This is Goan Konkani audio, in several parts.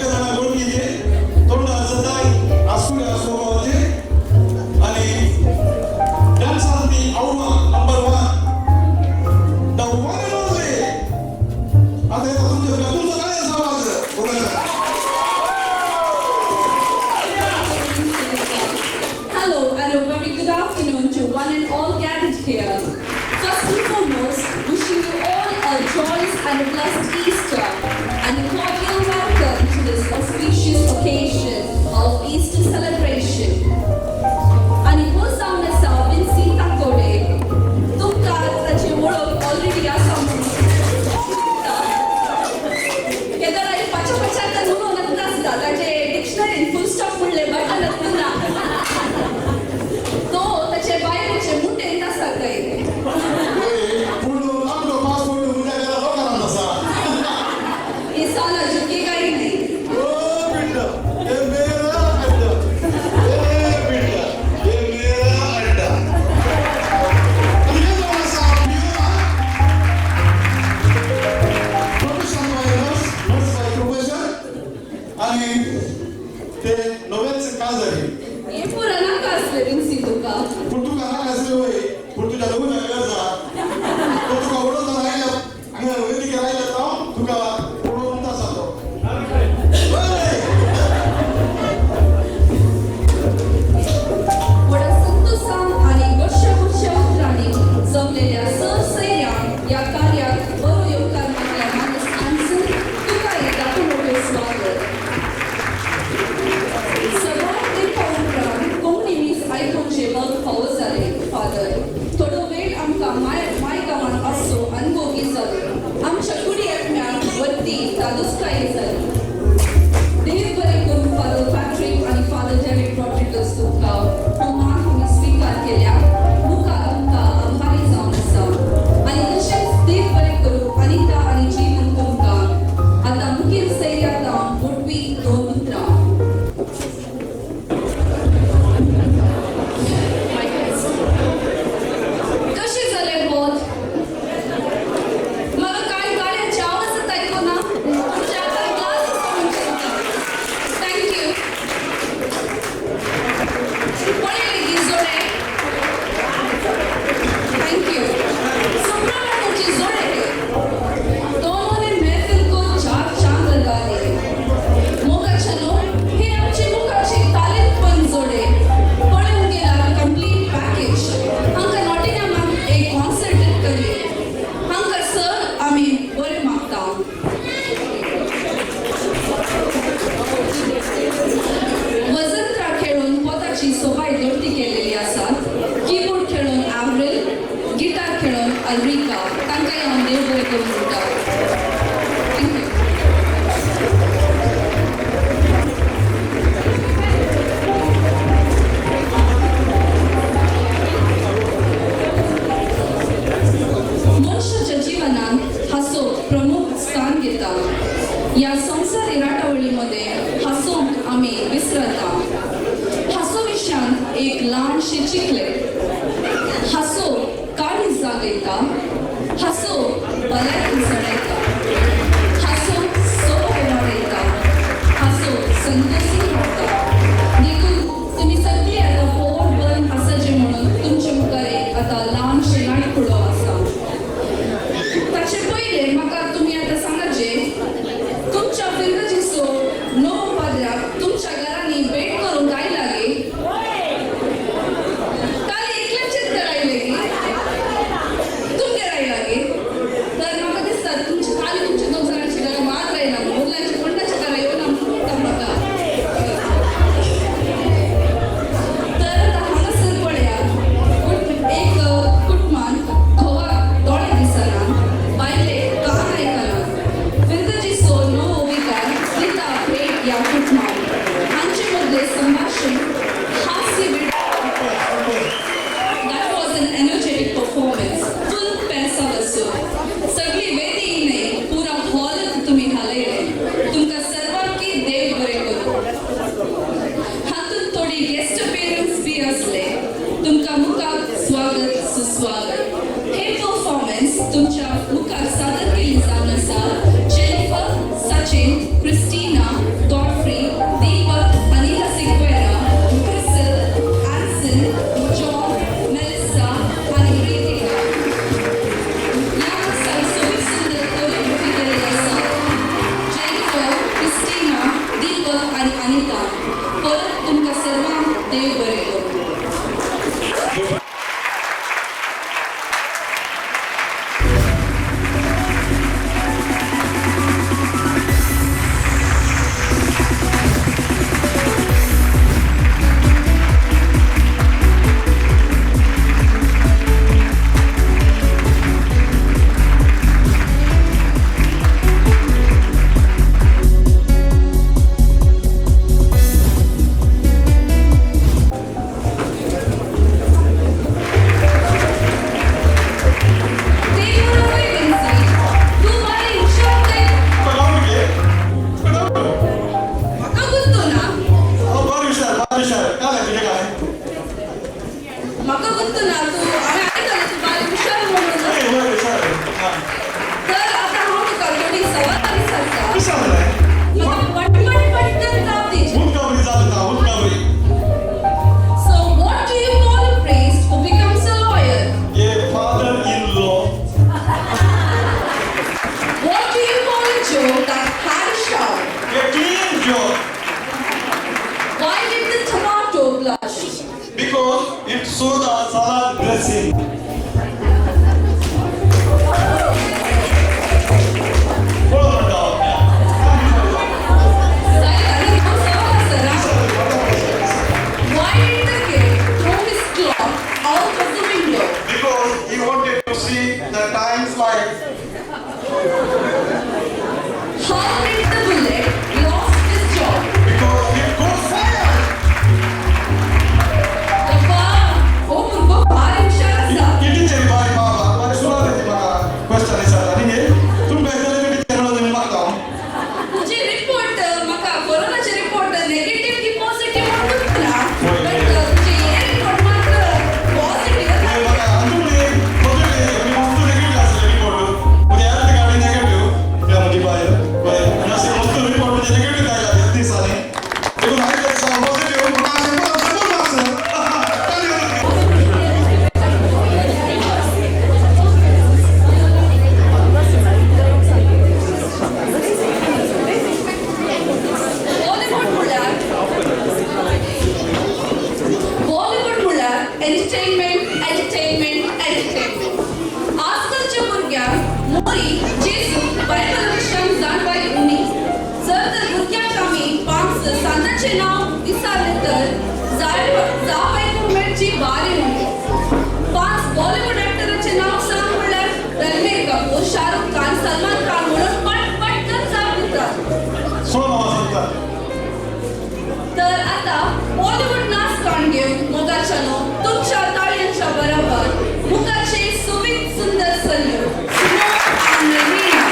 जाणां वळखीचे तोंडार सदांय आसुरे आसोवपाचे आणि डान्सान ती अव्वा number 1, the one and only. आता येता तुमच्या तुमचं काय आसा आवाज बघा. Hello and a very good afternoon to one and all gathered here. First and foremost, wishing you all a joyous and a blessed Easter and a cordial welcome to this auspicious occasion of Easter celebration. आनी हो जावन आसा विन्सी ताकोडे. तुमकां ताची वळख ऑलरेडी आसा म्हणून केदोळा पाच्या पाच्या तर उलोवन आसता. ताचे डिक्शनरीन फुल स्टॉप म्हणले बटन ना. तो ताचे बायलेचे मुठेंत आसा खंय. पूण आपलो पासपोर्ट तुमच्या घरा लोकांना आसा. हे साला झुकेगा ही नहीं. ओ बेटा, ये मेरा अड्डा. ए बेटा, ये मेरा अड्डा. आणि हे जावन आसा पिओला. Profession by nurse, nurse by profession. आणि ते नवेच काजारी. हे पुरा नाका असले विन्सी तुका. पूण तुका नाका आसले वय, पूण तुज्या लग्नाक गरज. तो तुका उडोवन आयल्या हांगा वेदिकेर आयल्या, तो तुका उडोवन आसा तो. वय. व्हडा संतोसान आनी गोडश्या गोडश्या उतरांनी जमलेल्या सर सैऱ्यांक ह्या कार्याक बरो येवकार मागल्या. मानस आन्सन, तुका एकदां मोठें स्वागत. सगळ्या तेंपा उपरांत कोंकणी मीस आयकुचे बग फावो जालें. फादर, थोडो वेळ आमकां माय माय गांवांत आसचो अनुभवी जालो. आमच्या कुडी आत्म्याक वत्ती धादोसकाय जाली. देव बरें करूं फादर पॅट्रीक आनी फादर डेरिक रॉड्रिगस. तुमकां हो मान तुमी स्विकार केल्या मुखार तुमकां आभारी जावन आसा. आनी तशेंच देव बरें करूं अनिता आनी जीवन तुमकां. आतां मुखेल सैऱ्या जावन मोटवी दोन उतरां. कशें जालें बोध? म्हाका कांय गाडयांचे आवाजच आयकुना. तुमच्या हातान ग्लास आसा म्हणचे. Thank you. पळयलें गी जोडे? Thank you. सोप्रानोची जोडे. दोनों ने महफिल को चार चांद लगा दिए. मोगाच्यानो, हे आमचे मुखाचे तालेंत पण जोडे पळोवंक गेल्यार कंप्लीट पॅकेज. हांकां नॉटिंगहामाक एक कॉन्सर्ट करी. हांकां सर आमी बरें मागता. वजंत्रा खेळून पोताची सोबाय दोडती केलेली आसात. कीबोर्ड खेळून आव्रिल, गिटार खेळून अल्रिका. तांकां हांव देव बरें करूं म्हणटा. Thank you. मनशाच्या जिवनात हांसो प्रमुख स्थान घेता. ह्या संवसारी राटावळीमध्ये हांसोंक आमी विसरता. हांसो विशयांत एक ल्हानशें चिकलें. हांसो काळीज जागयता. हांसो भलायकी चडयता. हांसो सोबाय वाडयता. हांसो संतोशी हाडटा. देखून तुमी सगळीं आतां पोट भरून हांसाचें म्हणून तुमचे मुखार एक आतां ल्हानशें नाटकुडो आसा. ताचे पयलें म्हाका तुमी आतां सांगाचें, तुमच्या फिर्गजीचो नवो पाद्र्याक तुमच्या घरांनी भेट करूंक आयला गे? काल एकल्याचेच तर आयले गे, तुमगेर आयला गे? तर म्हाका दिसता तुमचे खाली तुमच्या दोग जाणांच्या घरा मात आयला, मुलांच्या कोणाच्या घरा येवन म्हणटा म्हाका. तर आतां हांगासर पळया, एक कुटुंबान घोवाक दोळे दिसना, बायलेक कान आयकना. फिर्गजीचो नवो विकार दिता भेट ह्या कुटुंबान. हांचे मदलें संभाशण हास्य. That was an energetic performance. Full पैसा वसूल. सगळी वेदी न्हय, पुरा हॉल तुमी हालयले. तुमकां सर्वांकी देव बरें करूं. हातूंत थोडी गेस्ट अपियरन्स बी असले. तुमकां मुखार स्वागत सुस्वागत. हे परफॉर्मन्स तुमच्या मुखार सादर केली जावन आसा Jennifer, Sachin, Christina. Yo. Why did the tomato blush? Because it saw the salad dressing. कोण म्हणटा? साहेब, आनी दोन सवाल आसा. Why did the king throw his clock out of the window? Because he wanted to see the time fly. How did the bullet lost his job? Because it got fired. बाबा, हो भुरगो भारी हुशार आसा. किती बाय बाबा, बरें सुनार ती म्हाका क्वेश्चन विचारता आनी हे तुमकां येतलें टिचर म्हणून मागता हांव. तुझे रिपोर्ट म्हाका कोरोनाचे रिपोर्ट नेगेटिव्ह की पॉझिटिव्ह म्हणून ना, बट तुझे हे रिपोर्ट मात्र पॉझिटिव्ह. हे म्हाका अंदून पॉझिटिव्ह, मस्त नेगेटिव्ह आसले रिपोर्ट. म्हणजे ह्या गाडी नेगेटिव्ह या म्हजी बायल बायल आनी अशें मस्त रिपोर्ट म्हणजे नेगेटिव्ह आयला ह्या दिसांनी. देखून हांवें पॉझिटिव्ह म्हाका 100 मार्क्स. बॉलिवूड म्हणल्यार एंटरटेनमेंट, एंटरटेनमेंट, एंटरटेनमेंट. आजकालच्या भुरग्यांक मोरी, जेजू, बायबल विशयान जाणवाय उणी. जर तर भुरग्यांक आमी पांच सांताचें नांव विचारलें तर जाय जाप आयकूंक मेळची भारी उणी. पांच बॉलिवूड ऍक्टराचें नांव सांग म्हणल्यार रणबीर कपूर, शाहरुख खान, सलमान खान म्हणून पट पटकन जाप दितात. सोळा सांगता. तर आता बॉलिवूड नाच काण घेवन मोगाच्यानो तुमच्या ताळयांच्या बरोबर मुखाचे सुवीत सुंदर सल्यो सुनो आणि रीना.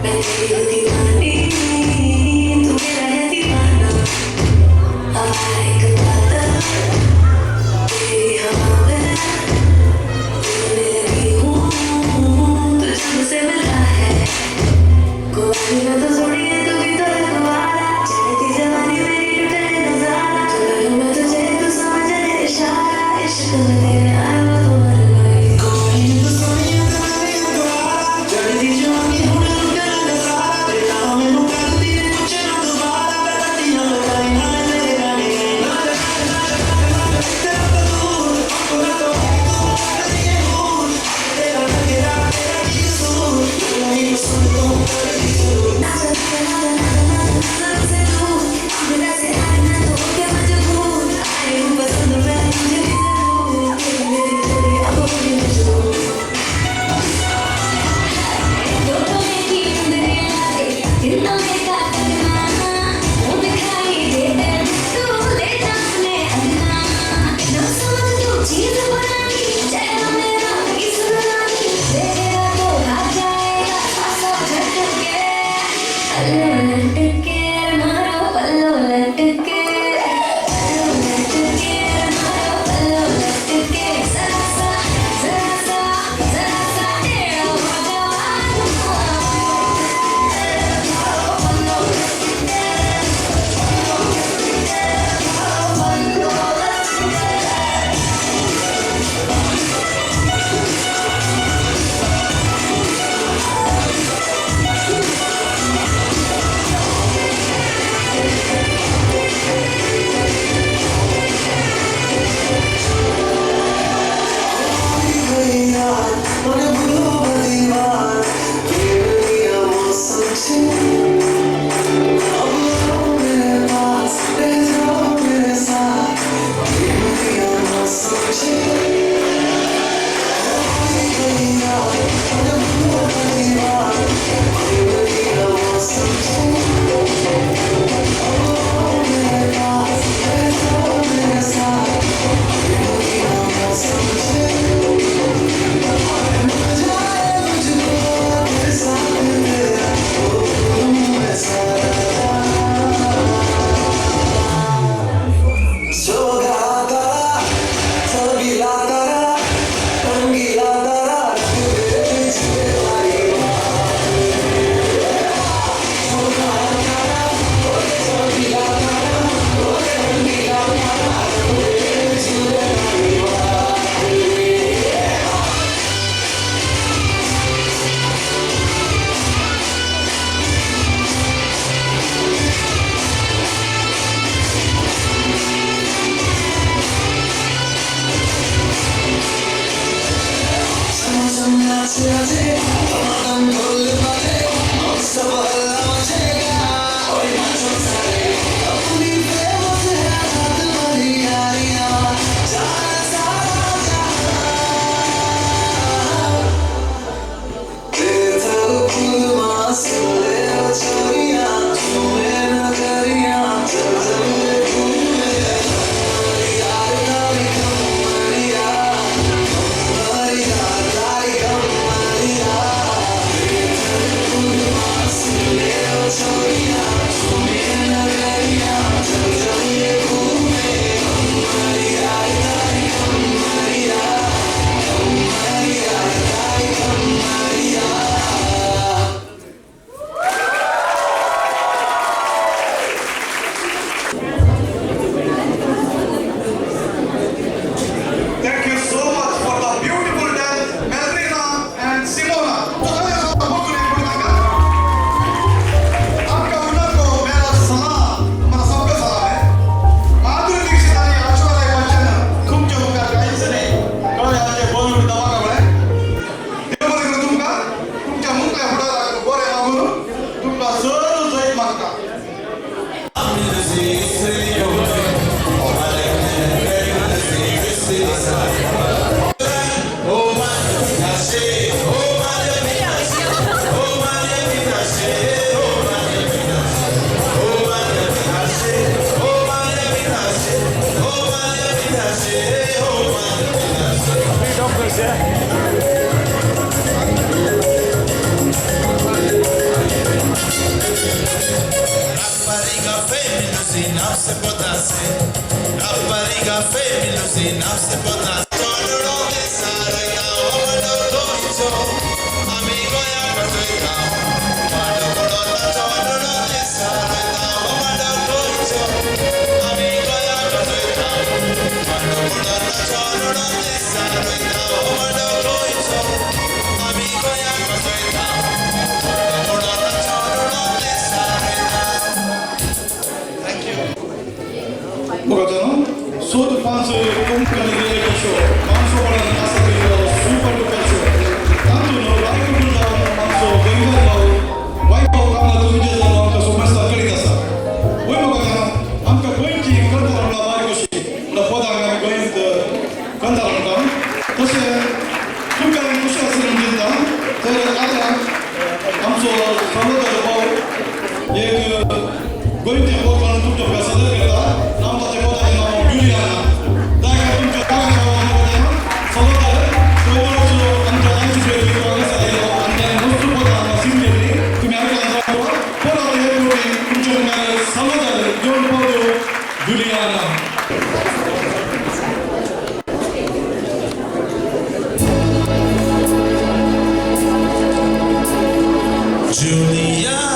मैं तेरी दीवानी, तू मेरा है दीवाना. Juliana.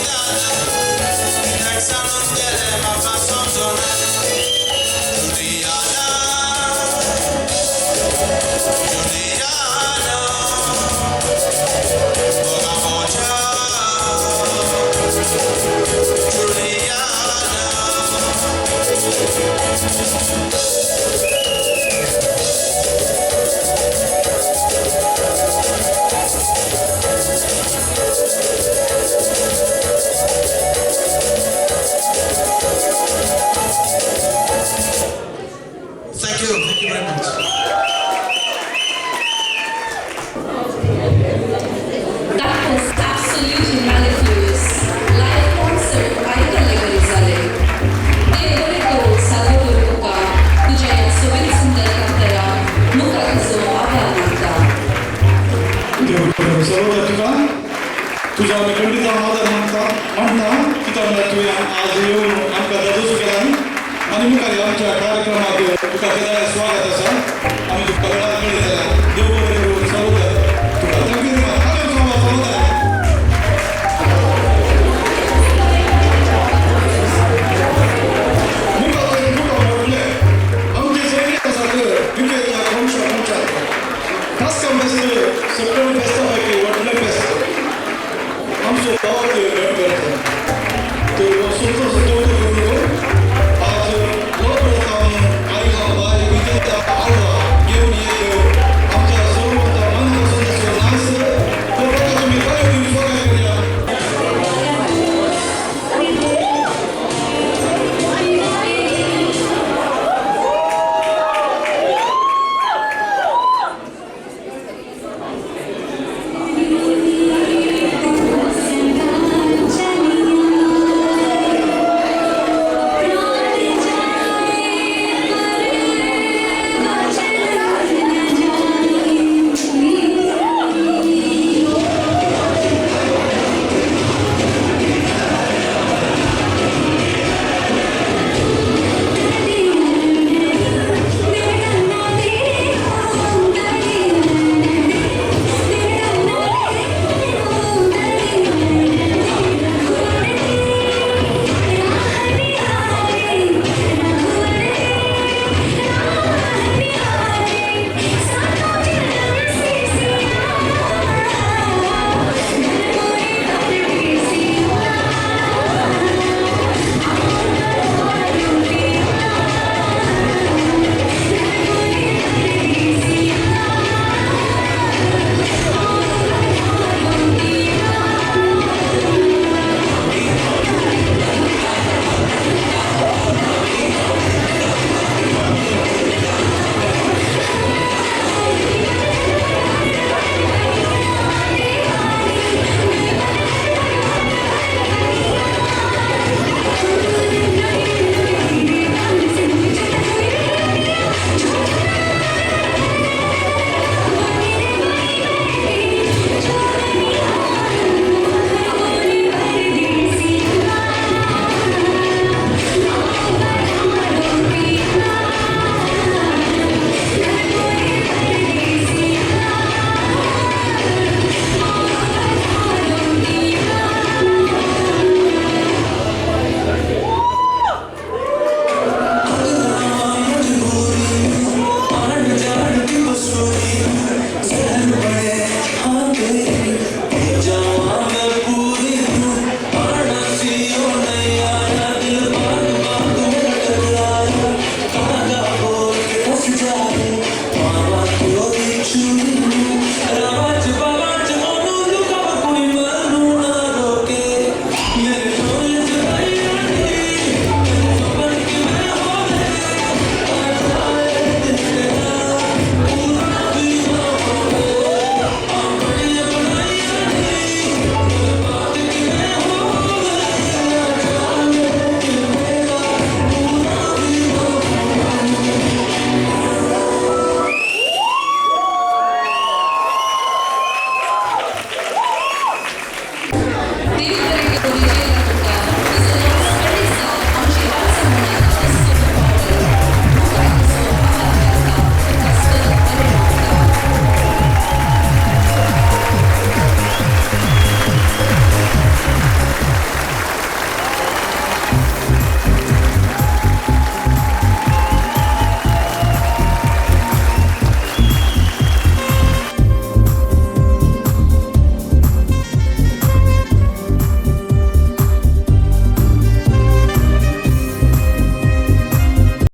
Juliana, कित्याक गेलें म्हाका समजना. जुलियाना, जुलियाना, मोगा मोजा, Juliana. Thank you very much. That was absolutely mellifluous. Live concert आयकल्ले बरी जालें. देव बरें करूं साल्वादोर तुका, तुज्या ह्या सोबीत सुंदर कांताराक मुखार तुजो आभार मानता. देव सर्व तुका, तुझ्या आमी खंडीत आदर मानता म्हणटा, कित्याक म्हणल्यार तुवें आज येवन आमकां दादोस केला आनी मुखार आमच्या कार्यक्रमाक तुका केदाय स्वागत आसा. आमी तुका वेळार मेळटले.